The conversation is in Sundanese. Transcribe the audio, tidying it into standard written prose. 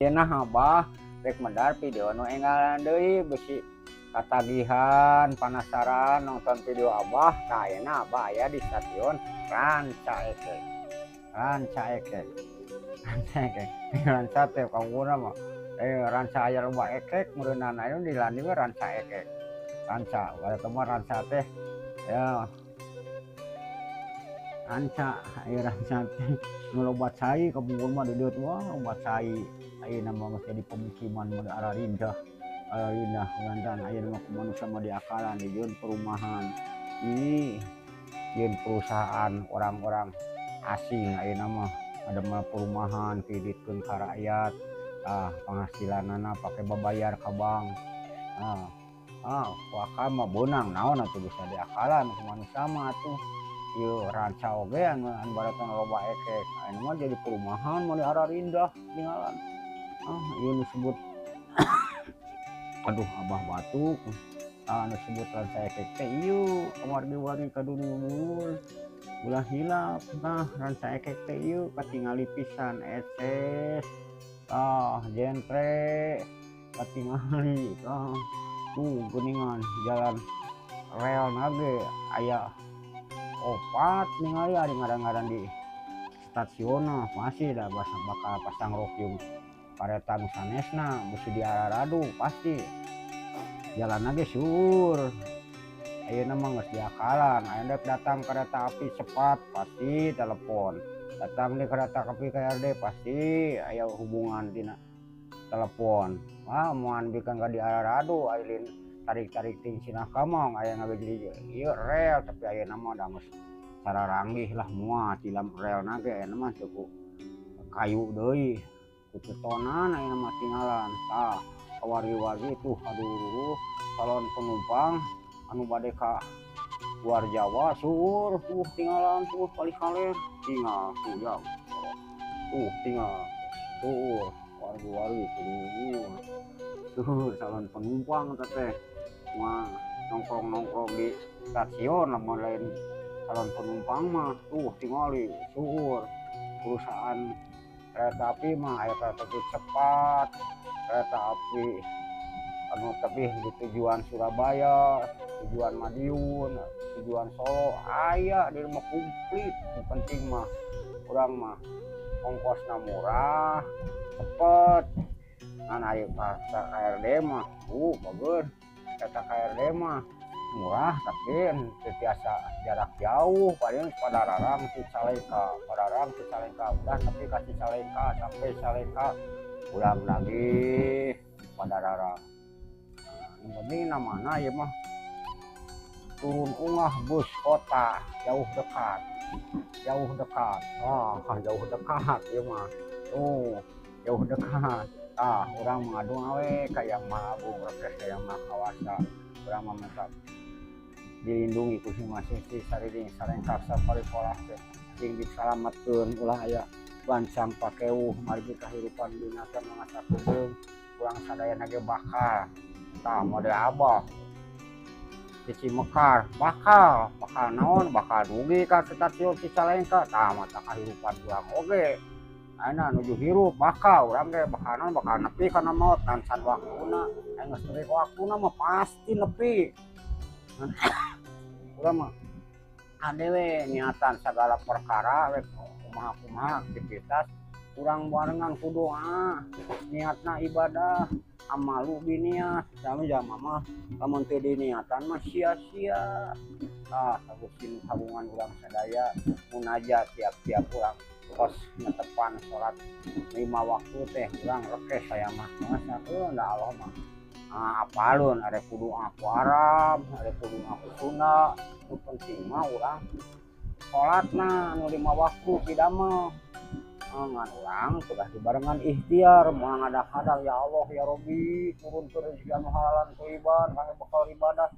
Nah, Abah rek medar video nu enggalan deui, bisi katagihan, penasaran nonton video Abah. Tah, ayeuna Abah aya di Stasiun Rancaekek. Rancaekek, Rancaekek, Ranca teh kapungkurna mah ranca aya loba ekek meureunana. Aya di landi we Rancaekek. Ranca baheula mah, ranca teh ya ranca, aya ranca teh nu loba cai. Kapungkur mah di dieu, wah, loba cai. Ayeuna mah geus jadi pemukiman mah, ararindah ararindah. Lantaran ayeuna mah ku manusia mah diakalan, dijieun perumahan, ih, jieun perusahaan orang-orang asing. Ayeuna mah ngadamel perumahan, kreditkeun ka rakyat. Ah, penghasilanana pake babayar ka bank. Ah, ah, ku akal mah beunang naon atuh, bisa diakalan ku manusia mah atuh. Ieu ranca oge anu baratna loba ekek, ayeuna mah jadi perumahan mah, ararindah tinggalan. Ah, ieu disebut, aduh, Abah batuk. Ah, anu disebut Rancaekek teh ieu wargi-wargi kadulur, ulah hilap. Nah, Rancaekek teh ieu katingali pisan eces. Tah, jentre katingali. Tah, tuh geuningan jalan relna ge aya opat ningali. Ari ngaran-ngaran di stasiunna masih da bakal pasang rokium kareta nu sanesna, bisi diararadu pasti jalanna ge seueur. Ayeuna mah geus diakalan. Ayeuna dek datang kereta api cepat pasti telepon, datang di kereta api KRD pasti aya hubungan tina telepon. Wah, moal bikeun ka diararadu. Ari tarik-tarik ting cilaka mah aya ngabejli ieu rel, tapi ayeuna mah da geus sararanggih lah. Moal tilam relna ge ayeuna mah teu ku kayu deui, ku betonan ayeuna mah tinggalan. Tah, wargi-wargi tuh, aduh, calon penumpang anu bade ka luar Jawa seueur tuh tinggalan. Tuh, palih kaler tinggal tuh, jang tuh tinggal tuh, wargi-wargi tuh tuh, calon penumpang teh mah nongkrong-nongkrong di stasiun. Lamun lain calon penumpang mah tuh tingali seueur. Perusahaan kereta api mah aya kereta api cepat, kereta api anu tapi di tujuan Surabaya, tujuan Madiun, tujuan Solo aya di rumah komplit. Yang penting mah urang mah ongkosna murah, cepet. Ngan aya kereta KRD mah bagus. Kereta KRD mah murah, tapi teu tiasa jarak jauh, paling Padalarang Cicalengka, Padalarang Cicalengka, udah tapi ka Cicalengka sampai Cicalengka pulang lagi Padalarang. Nah, yang penting namana ieu mah turun ungah bus kota jauh dekat, jauh dekat. Oh, jauh dekat ieu mah tuh, jauh dekat. Ah, urang mengadung we ka Yang Maha Agung, rekes ka Yang Maha Kawasa. Urang mah minta dilindungi ku si masih sariring sareng karsa parikolah teh, sing disalametkeun, ulah aya bancang pakewuh margi kahirupan binatang mangasa kudeung urang sadayana ge bakal. Tah, model Abah di Cimekar bakal bakal naon, bakal dugi ka Stasiun Cicalengka. Tah, mata kahirupan urang oge ayeuna nuju hirup, bakal urang ge bakal naon, bakal nepi kana maot dan can waktuna. Aya geus nepi ka waktuna mah pasti nepi. Urang mah ade we niatan sagala perkara we, kumaha-kumaha aktivitas urang barengan ku doa, niatna ibadah, amalu biniat. Sami jama mah lamun teu diniatan mah sia-sia. Ah, Gusti kagungan urang sadaya munajat tiap-tiap urang kos netepan salat lima waktu teh, urang rekes saya mah masakeun da Allah mah. Ah, apalun ada kudu aku Arab, ada kudu aku Sunda, nu penting mah urang salatna nu lima waktu tidak mah. Ngan urang sudah dibarengan ikhtiar, moal ngadak-ngadak, "Ya Allah, ya Robbi, turun ke rezeki anu halalan thayyiban kangge bekal ibadah."